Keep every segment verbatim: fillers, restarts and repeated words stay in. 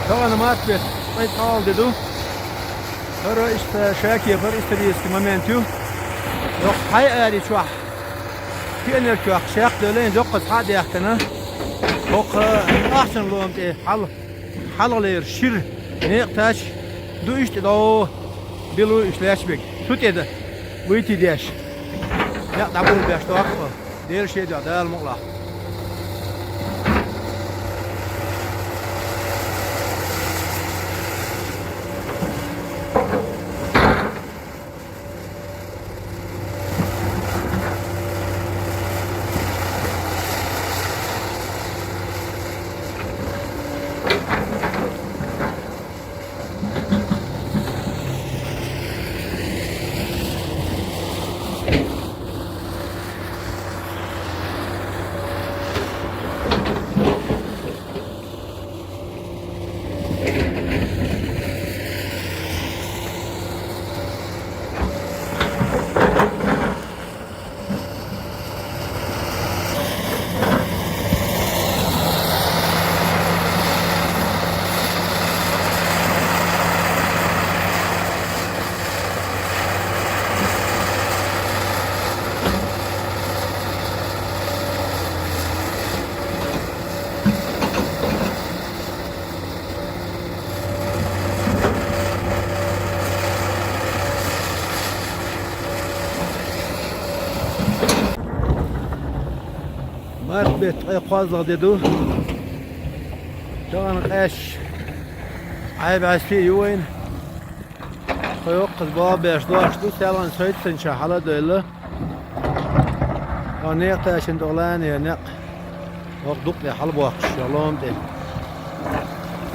Тахана март бетт, ткъе ткъаь ала де ду. ХӀара иштта ша кепара исторический момент ю. Йоккха хьай ари чохь, пионер чохь шек а долийна, доккхаза хьа а даьхкина, хӀокху ахчан лома тӀе хьал-, хьалхалера шира некъа тач ду иштта дӀо билла уьш лаьтташ берг. Цу тӀе дан вуйти деш, некъ дӀабух беш доккху. Дела шен дуьхьа, Дала мукъалахь. Март бетт, ткъе кхоалгӀа де ду. Тахана къаьсташ Ӏай бӀаьсте а ю вайна. Тхо йоккхаза болх беш дош ду, селхана сойтанча хьала а девлла. Хьо некъа тачана тӀе лаьнна я некъ. ХӀокху дукъ тӀе хьалабоккхуш, я лома тӀе.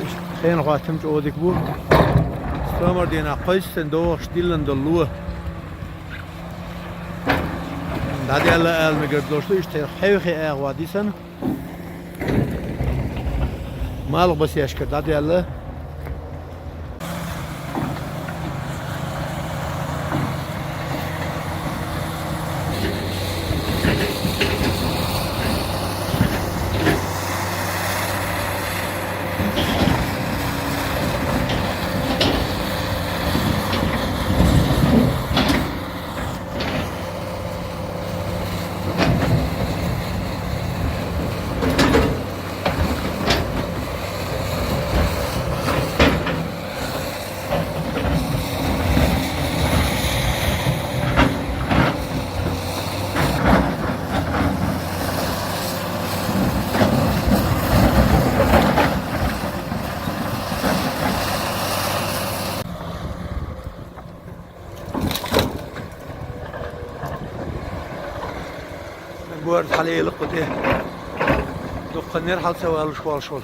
Иштта хенан хӀоттам чӀогӀа дика бу. Сомар дийнахь кхойсанна догӀуш диллина долу ло. ДӀадаьлла ала мегар долуш ду, иштта хьевхе агӀор дисина. Малхбасешкара дӀадаьлла. Город хьалаелла кху тӀе. Дуккханера хьал ца валуш волуш волу.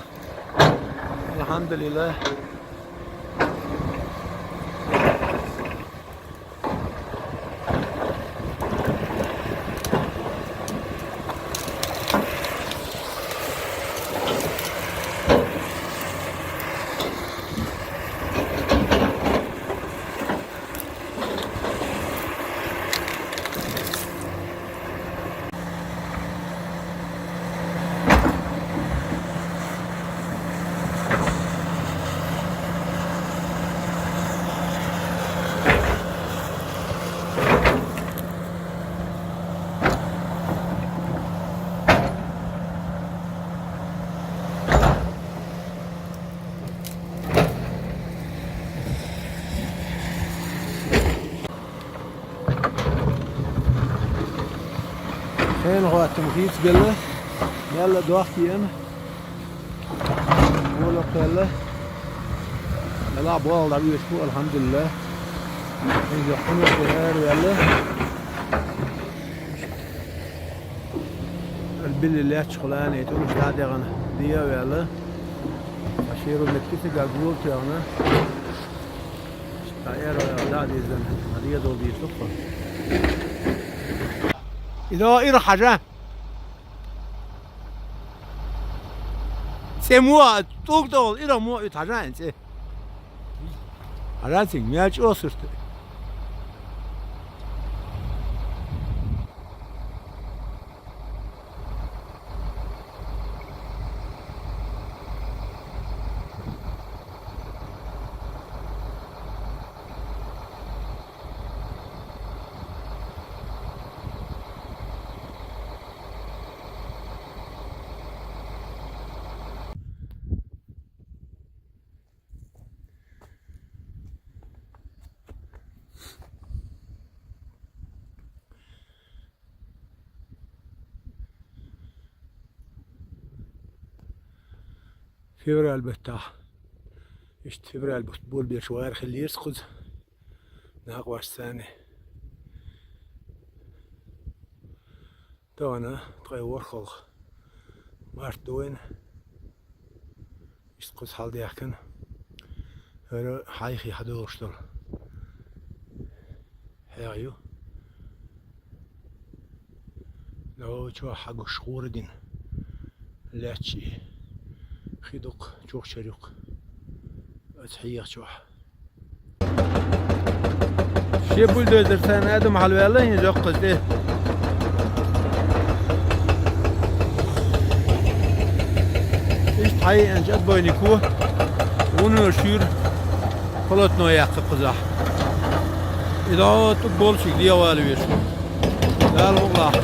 Алхьамдулиллах. Хенан хӀоттам хийцабелла, мелла дохкиена, гӀоле кхелла. Мела болх дӀавоьдуш бу, алхьамдулиллах. Иза хьуна тӀе араваьлла. Ала билли лаьтташ хӀума лаьнна, тӀулаш дӀа а дегӀана, де а ваьлла. Ткъа шерон метте цига гул тоьхна. Ткъа эр дӀа а дезна, ма де а долу дийцу тхо. Иза ира хьажа. ЦӀе мо, тӀулг тӀехула ира мо ю хьажа ин цӀе. Хьажа цинга, мел чӀогӀа сурт. Февраль баттахь. Иштта февраль бутт болабелча вар хиллера кхуза. Накъосташца. Тахана ткъе ворхӀалгӀа март ду вайна. Иштта кхуза хьалдаьхкина. ХӀара хьайхе хьадолуш долу хьех ю. ДӀо чохь хьагуш гӀура дина. Лаьтташ и хи ду-кх, чухчара ю-кх. Оцу хьеха чохь. Шен бульдозер царна адам хьалаваьлла, хӀинца йоккхаза тӀе. Иштта хьаеанчу отбойнико вуно шуьйра полотно яккха кхузахь. И дӀо тӀуг болчиг дегӀ вала везаш ву. Дала мукъалахь.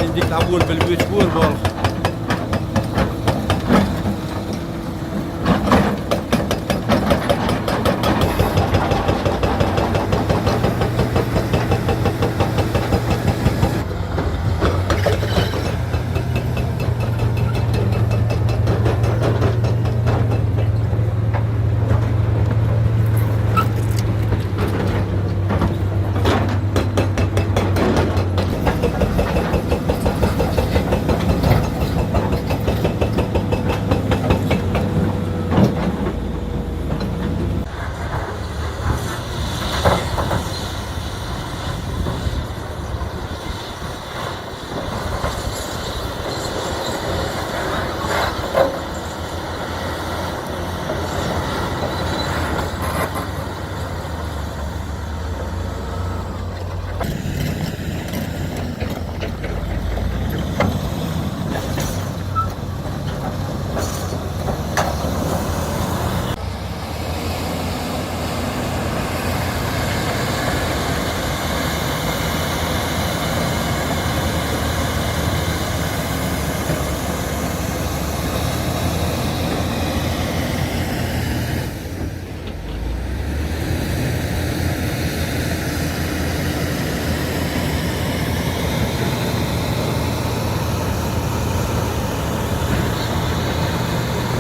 Ин дика дӀаболабелла вуьйцу гора болх.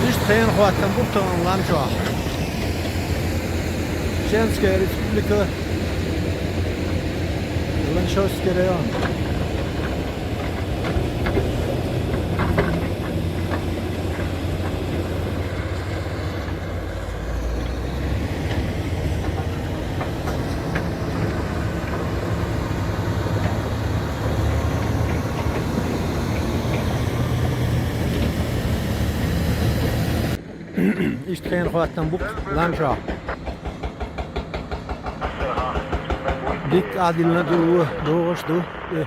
Иштта хенахӀоттам бу тахана лам чохь. Чеченская республика, Лангушевский район. Иштта хенахӀоттам бу-кх лам чохь. Дика Ӏадиллина ду, догӀуш ду. Э.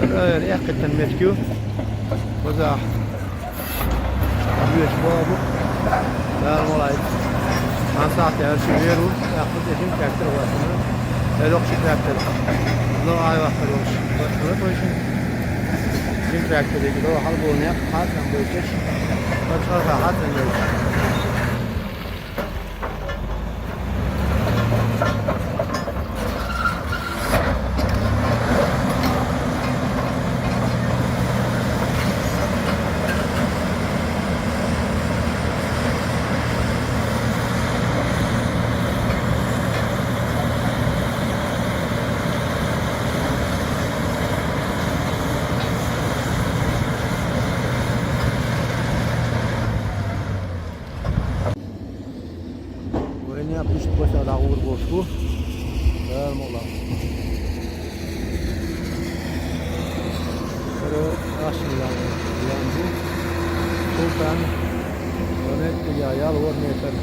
Ара, ара, эккхийтина меттиг ю. Кхузахь. Везаш боху. Дала ма лайта. Хан сахьт яьлла ши вер ву, тӀаккха тӀе жима трактор вацана. Э, локху ши трактор. Ло ай вахтар волуш. Вацана вай шин. Жима тракторе, ло хьалабо некъ, хьацам бойшаш. Вацана хьацам бойшаш. Вайна пуьшта баса дӀагӀур болуш бу. Дала мукъалахь. Ара ашшин лам, лам бу. Султан. Ванеттига ял вор метр.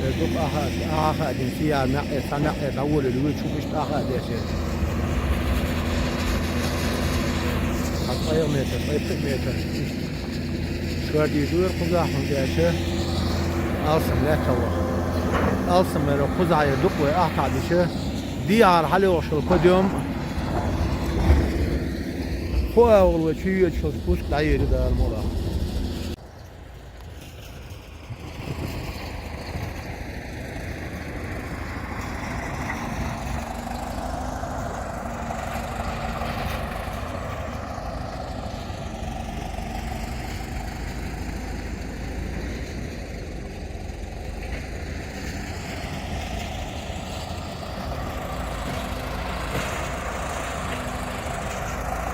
Э, дукха аха, аха дин сияр маьӀӀе, ца маьӀӀе дӀаволалуьйтуш ву иштта аха дешер. Хьан ткъе метр, ткъе пхи метр. Шордий дуьйр кхузахь, хӀунда аьлча алсам лаьттах ваха. Алсам мара кхузахь дукха вай ахтахь диша, дехьара хьалайогӀуш йолу подъём. Фу агӀор вай чу йоьдуш йолчу пуск дӀаелира Дала мукъалахь.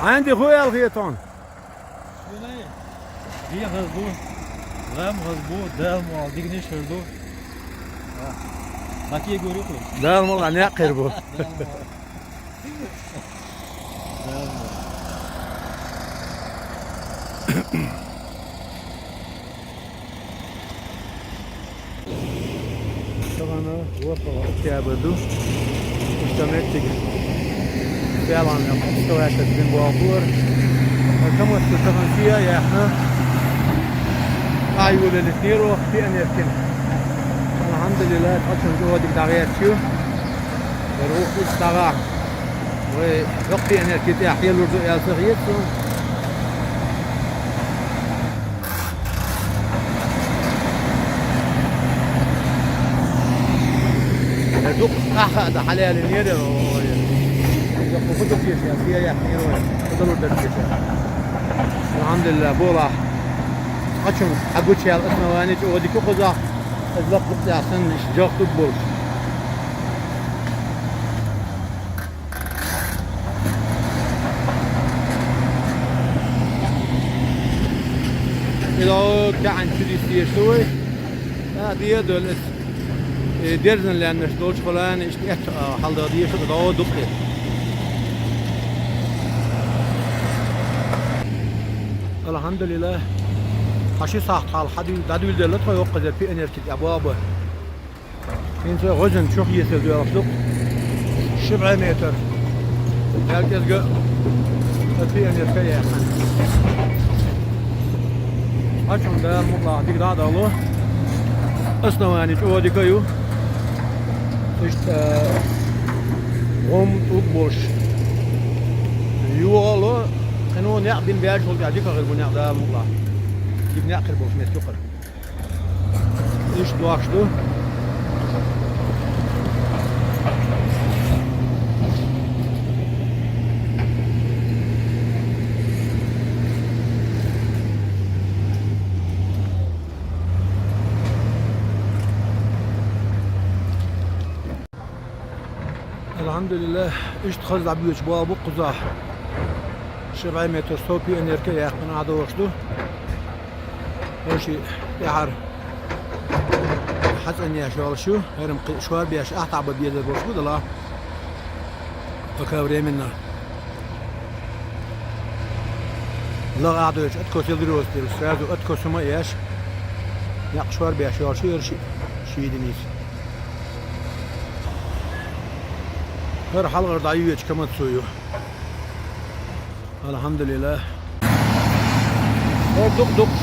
Хьанди хӀу аьлла хетон? Дехаза ду, гӀамхаза бу, Дала мукъалахь диканаш хир ду. Дакегур ю кхуьнца. Дала мукъалахь некъ хир бу. Дала мукъалахь. Дала мукъалахь. Тахана ворхӀ октябрь ду. Иштта меттиг пелан экскаватор бин бохура. Камац тахана сия яхна. Ай, вулелит нерох пионеркин. Алхьамдулиллах, ткъа чун чӀогӀа дика дӀагӀерташ ю. РухӀ ис дагӀа. Вай, доккхий энерги тӀехь хьелур ду аьлла ца хета суна. Э, дукха ахьа а дан хьалаялинера, ой. Дукха хӀу ду теша, кхе яхнера, ой. ХӀу далур дара теша. Алхьамдулиллах, болахь. Ткъа чун хьагучаяьлла основани чӀогӀа дика кхузахь. Иза лакха букъ тӀехь санна, иштта жагӀа тӀуг болуш. Иза каьхьан чу дисте шу вай. А, де а долу иза. Э, дерзан лаьннаш долчу хӀоллана иштта эцна, а, хьалда дезаш а догӀу дукха. Алхьамдулиллах. Хьан ши сахьт хьалха хьадуьйла, дӀадуьйладелла тхо йоккхаза пионерчу тӀе баба. ХӀинца гӀоьзан чу хьесар доьлхуш ду. Ши бӀе метр. Ял кӀезга а пионерка яхна. Ткъа чун Дала мукъалахь дика дӀа а дало. Основани чӀогӀа дика ю. Иштта, гӀум тӀуг болуш. ЙогӀало, кхин некъ бина баьржа гӀулчӀехь дика хир бу некъ Дала мукъалахь. Дика некъ хир болуш меттиг ю кхара. Иштта дош ду. Алхьамдулиллах, иштта хаза дӀабоьдуш боху бу кхузахь. Ши бӀе метр сов пионерка яьккхина а догӀуш ду. ХӀорш тӀаьхьара хьацӀанъеш йолуш ю, хӀара-м кхин шорбеш ахьа дӀа бан безар болуш бу дала. Пока временно. ЛагӀа а доьжуш, откос йилла дироза тӀера, сразу откос хӀума а еш, некъ шорбеш йолуш ю хӀара ши, ши единица. ХӀара хьалхара дӀайоьдучу командо ю. Алхьамдулиллах. О, дукъ-дукъ.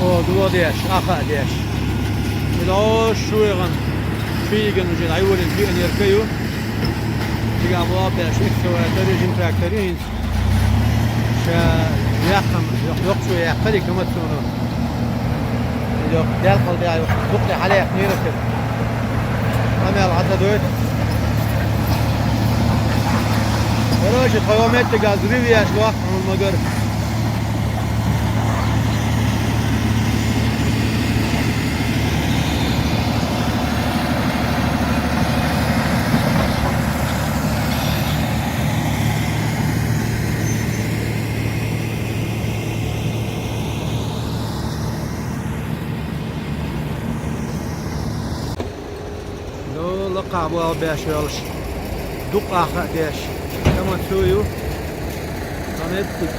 О, дукъ деш, ахьа а деш. Мила о, шу веган, шу йиган уже дӀайолийна пионерка ю. Дигахь боху беш, экскаватор ю, жим трактор ю хӀинца. Ша яххана, йоккха, йоккха шу яьккхира, и командо. Йо, делкъал де, йо, дукха де хьалаяккха нерас. Амел хьата дойту. Короче, тхо йо меттиг аз ривеш вахт, хьуна магар. Ну, лакхахь боху беш йолуш, дукъа а хаа деш, командо ю, ткъа меттиг,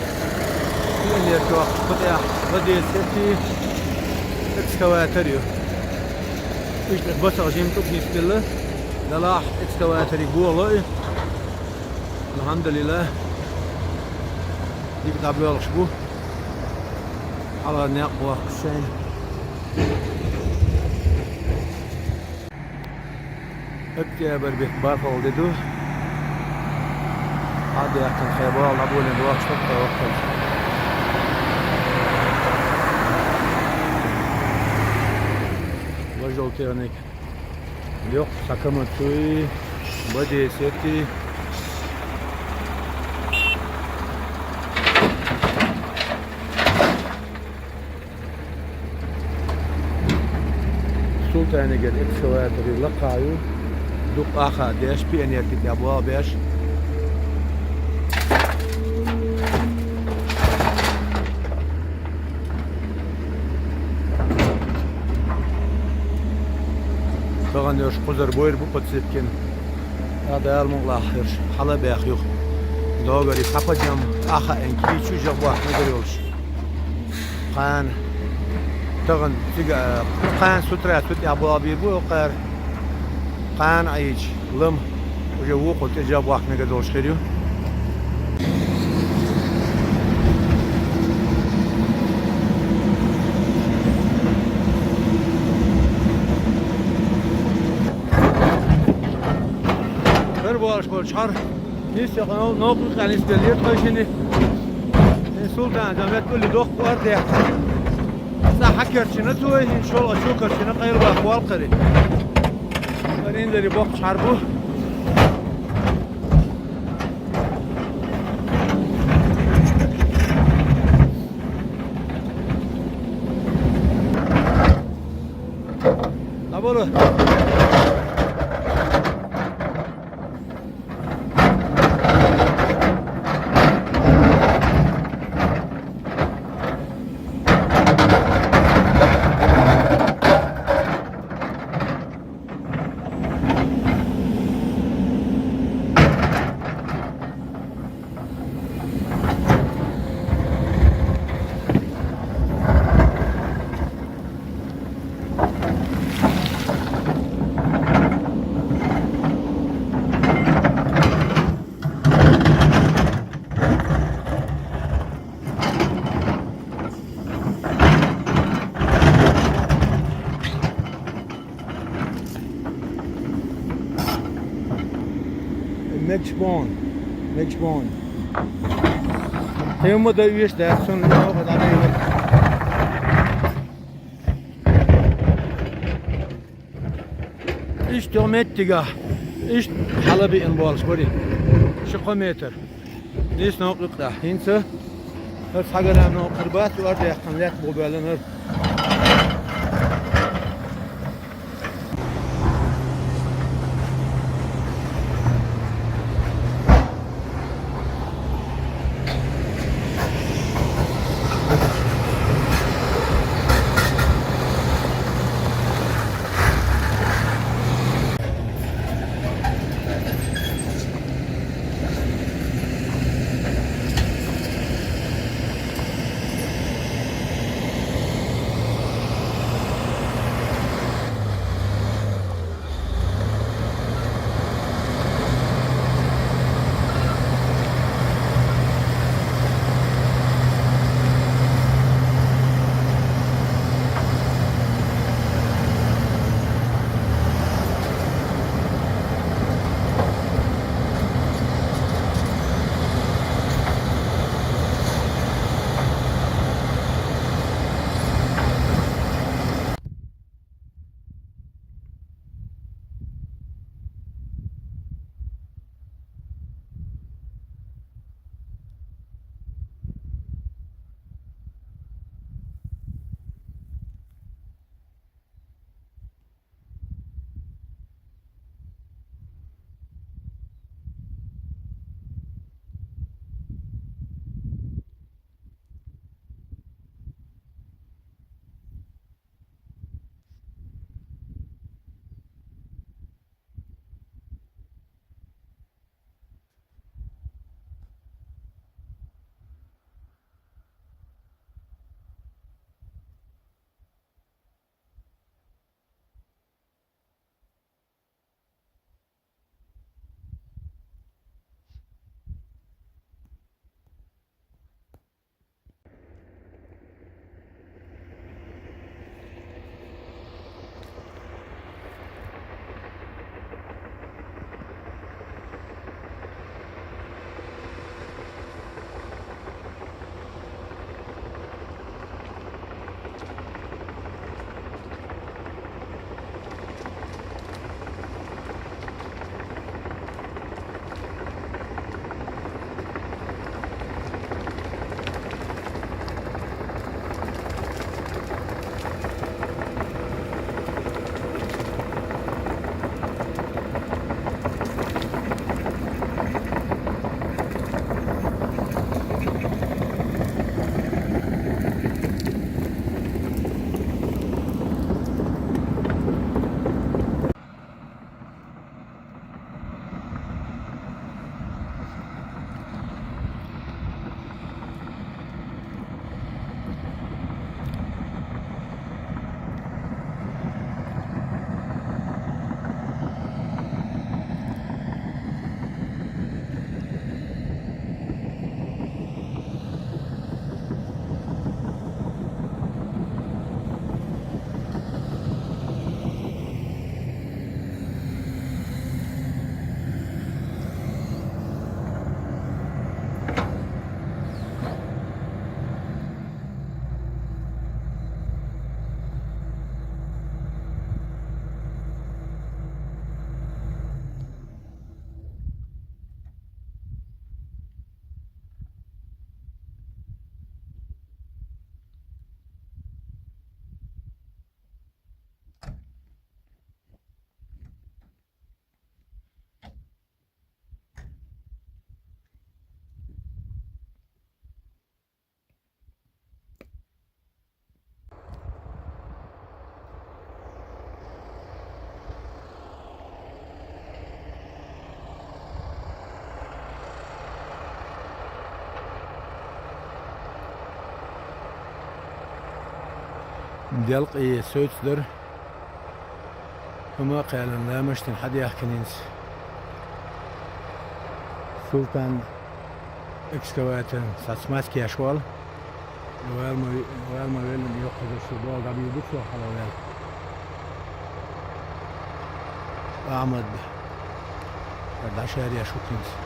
пионерка йоккхуш, кху тӀехь ладецети экскаватор ю. Иштта басах жим тӀуг нисделла, далахь экскаваторе боло и. Алхьамдулиллах, дика дӀабоьлхуш бу. Хьала некъ бохкуш шайна. Октябрь бетт бархӀалгӀа де ду. Хьадаьккхана хье бала дӀаболийна доацаш хӀутту воккхалц. Важол техника. Йоккха цхьа командуй, Б десять. Султанагара экскаватор лакха ю, дукха аха деш, пионерки тӀа бала беш. Тахана ерш кхузара бойр бу подсыпкина. Ӏа Дала мукъалахь ерш хьала а баьхна юха. Догари схьападъем, аха эн кийчу жагӀбохкнагар йолуш. Кхана тахана цига, а, кхана с утра цу тӀехь болх бийр бу кхара. Кхана Ӏийча, лама, уже вукху тӀе жагӀбохкнагар долуш хир ю. Хир болуш болчу хьара. Нисса йоккха нов-, новкъа къаьннис беллера тхойшинна. Э, Султан, замет улли дохку арде. Цкъа хьакерчина цо, хӀинца шолгӀа чу карчина къайлабаккха валкхари. Арендари боккхуш хьар бу. ДӀабала. Мегаш бон, мегаш бон. Тема да веш да, сон новкъа дӀадайла. Иштта меттига, иштта хьала биъна болуш бари. Ши-кхо метр. Нийса новкъа юкъа. ХӀинца хӀара схьагара новкъа бац, ардех кхана лаьтта бу баьлла нара. Делкъе соьца дара. ХӀума а кхаьллина, ламаштина хьадаьхкинийца. Султан экскаваторна цхьацца маскеш вала. Вала ма, вала ма велла, йоккхазар шу боху, дӀабийр бу цо хьала ваьлла. Ахьмад, дӀашареш ву кхинца.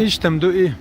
Иштта-м ду и.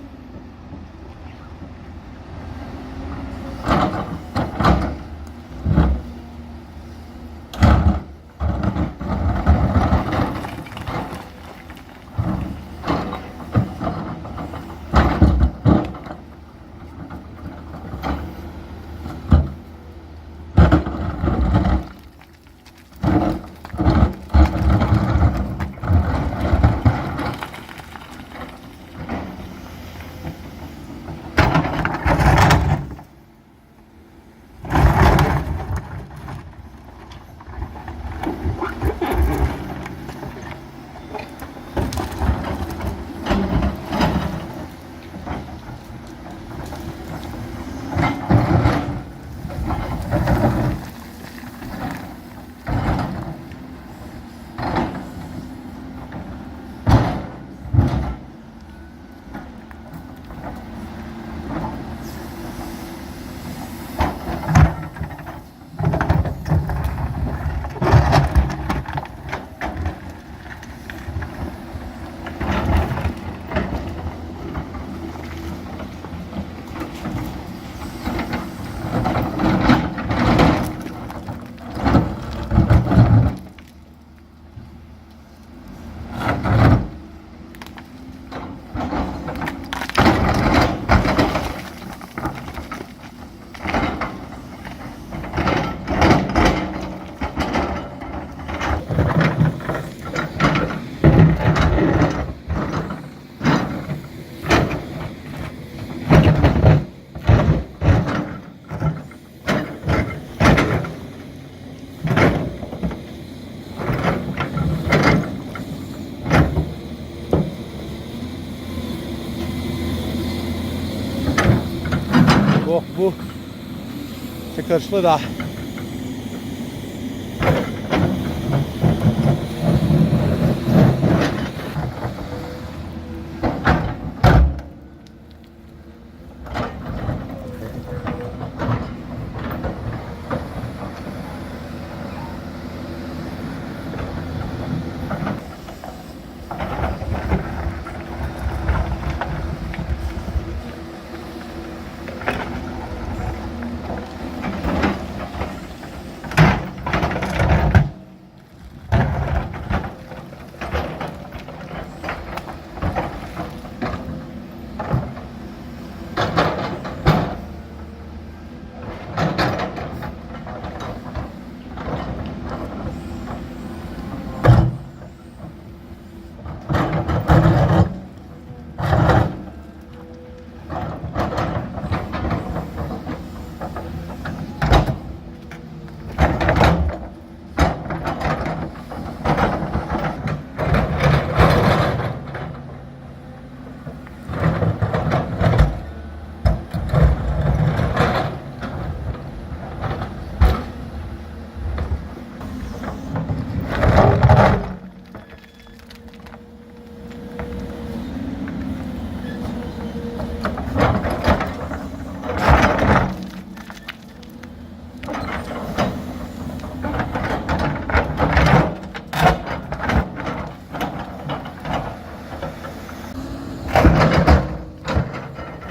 Ца каршал да.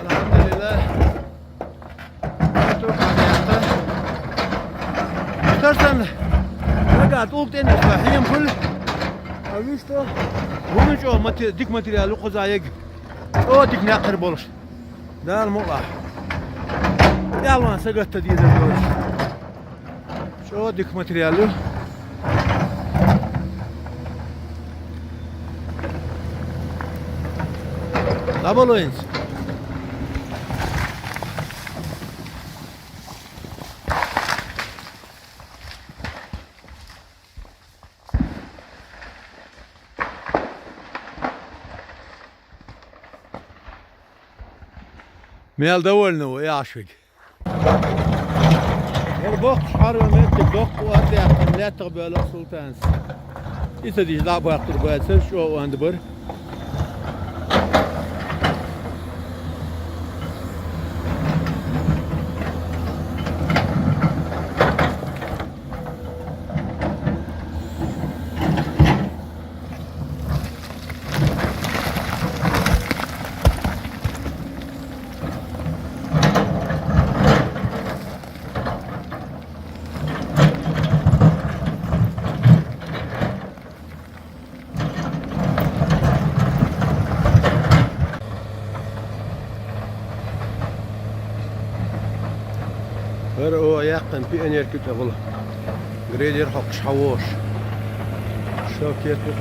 Алхьамдулиллахь. Тарсан нагахь тӀулг тӀе нисбе хьехам хул. А вуьшта вуно чӀогӀа мате-, дика материал ю кхузахь яга. ЧӀогӀа дика некъ хир болуш. Дала мукъалахь. ТӀаьхьалван сагатта дезар долуш. ЧӀогӀа дика материал ю. ДӀабало хӀинца. Мел довольна ву, я Ашвиг? ХӀара боккхачу хьаран меттиг доккха ор даьккхина лаьттах бевлла Султанас. И ца дича дӀа а баккхар бацара, чӀогӀа онда бара. ХӀара оха яьккхина пионерка тӀехула. Грейдер хьокхуш хьан вош. Шо керту.